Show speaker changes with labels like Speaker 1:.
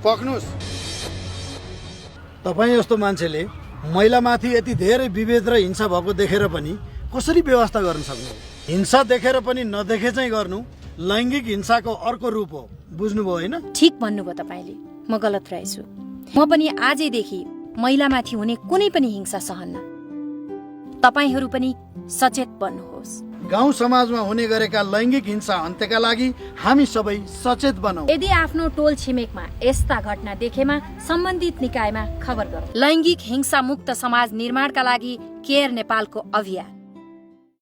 Speaker 1: पक्नुस्। तपाईँ जस्तो मान्छेले महिलामाथि यति धेरै विभेद र हिंसा भएको देखेर पनि कसरी व्यवस्था गर्न सक्नु? हिंसा देखेर पनि नदेखे चाहिँ गर्नु लैङ्गिक हिंसाको अर्को रूप हो। बुझ्नुभयो होइन?
Speaker 2: ठिक भन्नुभयो तपाईँले, म गलत रहेछु। म पनि आजैदेखि महिलामाथि हुने कुनै पनि हिंसा सहन्न। तपाईहरू पनि सचेत बन्नुहोस्।
Speaker 1: गाउँ समाजमा हुने गरेका लैङ्गिक हिंसा अन्त्यका लागि हामी सबै सचेत बनौँ।
Speaker 2: यदि आफ्नो टोल छिमेकमा यस्ता घटना देखेमा सम्बन्धित निकायमा खबर गरौँ। लैङ्गिक हिंसा मुक्त समाज निर्माणका लागि केयर नेपालको अभियान।